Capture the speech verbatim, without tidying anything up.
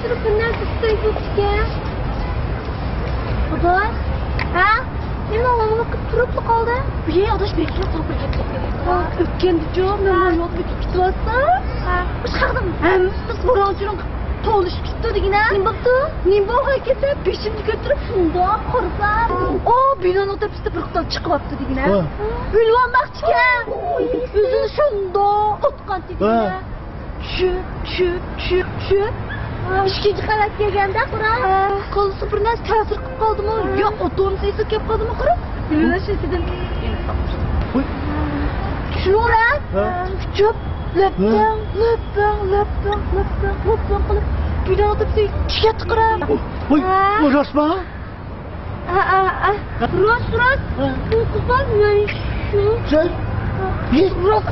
بىر نەرسە ئىستەيدۇ ئىكەن. ئاداش، ھە؟ نېمە ئوڭلۇققا تۇرۇپلا قالدى؟ يە، ئاداش، بەكرەك قورقۇپ كەتتى. ئۆتكەندىچۇ، مەن مانا يولدا ئۆتۈپ كېتىۋاتسام، ھە، ئىشقىلىپ ھەممىمىز بۇرۇڭ-چۇرۇڭ توۋلىشىپ كېتىپتۇ دېگىنە. نېمە بوپتۇ؟ نېمە بولغان ئىكەن دەپ بېشىمنى كۆتۈرۈپ شۇنداق قارىسام، ئۇ بىنانىڭ تۆپىسىدە بىر قىز چىقىۋاپتۇ دېگىنە. ھە. ئۆلۈۋالماقچىكەن. ئۆزىنى شۇنداق ئاتقانتى دېگىنە. ھە. چۈشۈپ، چۈشۈپ، چۈشۈپ، چۈشۈپ. ئىككىنچى قەۋەتكە كەلگەندە، قارا، كاللىسىغا بىر نەرسە تەسىر قىلىپ قالدىمۇ؟ يا ئوتومسا ئېسىلىپ كەپ قالدىمۇ، قارا. بىلمەيمەن، شۇ سىزدىن. ۋاي. شۇنىڭ بىلەن ھە. ئۇچۇپ، لۆپپەڭ، ھە. لۆپپەڭ، لۆپپەڭ، لۆپپەڭ، لۆپپەڭ قىلىپ، بىنانىڭ تۆپىسىگە چۈشۈپ كەتتى، قارا. ۋاي، ھە. ۋاي، راستمۇ؟ ئا، ئا، ئا. راست، راست. ھە. ئۇ قىز بار، مەن شۇ. سەن؟ راست.